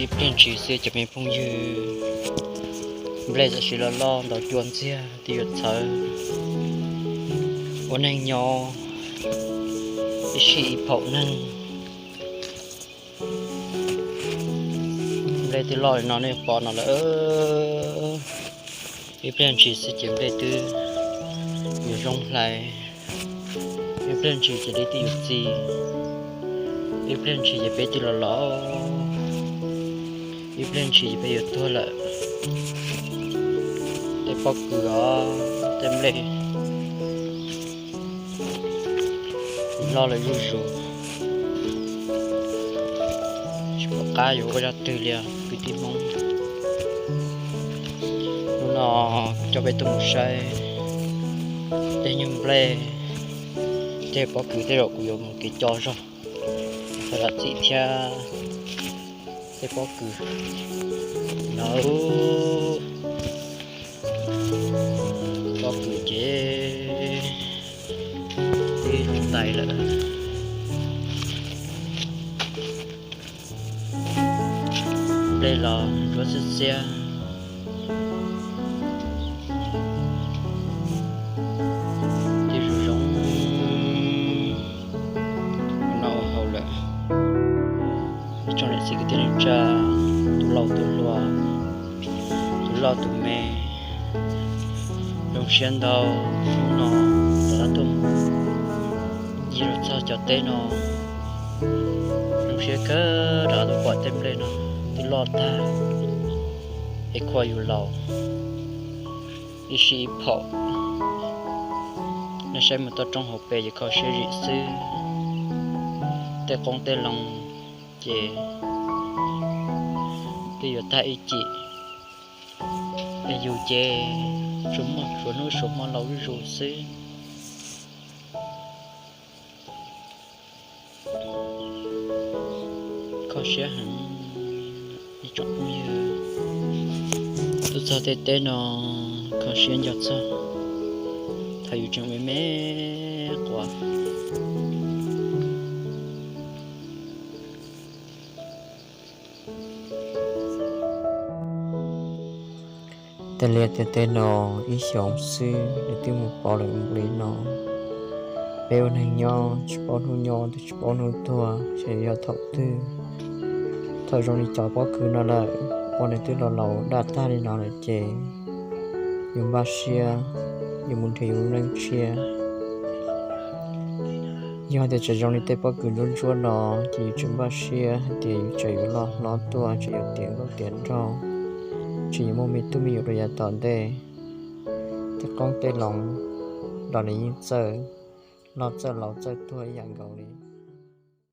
Ib pliag ntshis xwb cov me phooj ywg, nplej tam sim loj loj ntaus cua ntxiag twb yuav txhawv, ua neeg nyob ib sij ib phaum neeg. Nplej twb loj li no nej pom no lawm. Ib pliag ntshis xwb ces nplej twb yuav zoo hlais, ib pliag ntshis ces dib twb yuav txi, ib pliag ntshis ces peb twb los laus, ib pliag ntshis ces peb yuav tuag lawm. Tej pob kws os, tej nplej loj lawm zuj zus, tsis pom qab yuav ua zaj twg li os kwv tij Hmoob. Hnub no kuv coj peb tuaj mus saib tej nyuag nplej, tej pob kws tej zaum kuv yuav mus kev co zog, txhawm lam txim thiab. Tej pob kws no, pob kws ces twb tais lawm. Nplej los ntsuab xiab xiab, twb zoo zoo ua noj ua haus lawm. Ib tsoom niam txiv kwv tij neej tsa, tus laus tus hluas, tus loj tus me, zoo siab ntau hnub no rov qab tuaj mus ncig rau txog cov teb no. Zoo siab kawg rov qab tuaj pom tej nplej no twb loj tag, es khuam yus laus ib sij ib phaum. Nej saib mus toj roob hauv pes ces kho siab zim xwb. Tej qoob tej loo ces twb yuav tag ib cim, es yus ces tsuas muaj suav hnub suav hmo laus zuj zus xwb. Kho siab heev ib tsoom phooj ywg. Tuaj txog tej teb no kho siab nco txog thaum yus tseem me me quav. Tej liaj tej teb no ib xyoos xwb nws twb mus pov lawm li no. Peb ua neeg nyob tsis paub hnub nyob twb tsis paub hnub tuag, xyov yog thaum twg. Thaum zoo li cov pob kws no lawm, ua nws twb los laus daj tag li no lawm ces yus npaj siab, yus mus nrhiav yus lub neej tshiab. Yog tias tseem zoo li tej pob kws ntsuab ntsuab no ces yus tseem npaj siab hais tias yus tseem yuav loj hlob tuaj, tseem yuav tiav nkauj tiav nraug, tseem yuav muaj me tub me nyuam rau yav tom ntej. Tej qoob tej loo los nws yeej txawj loj txawj laus txawj tuag ib yam nkaus li.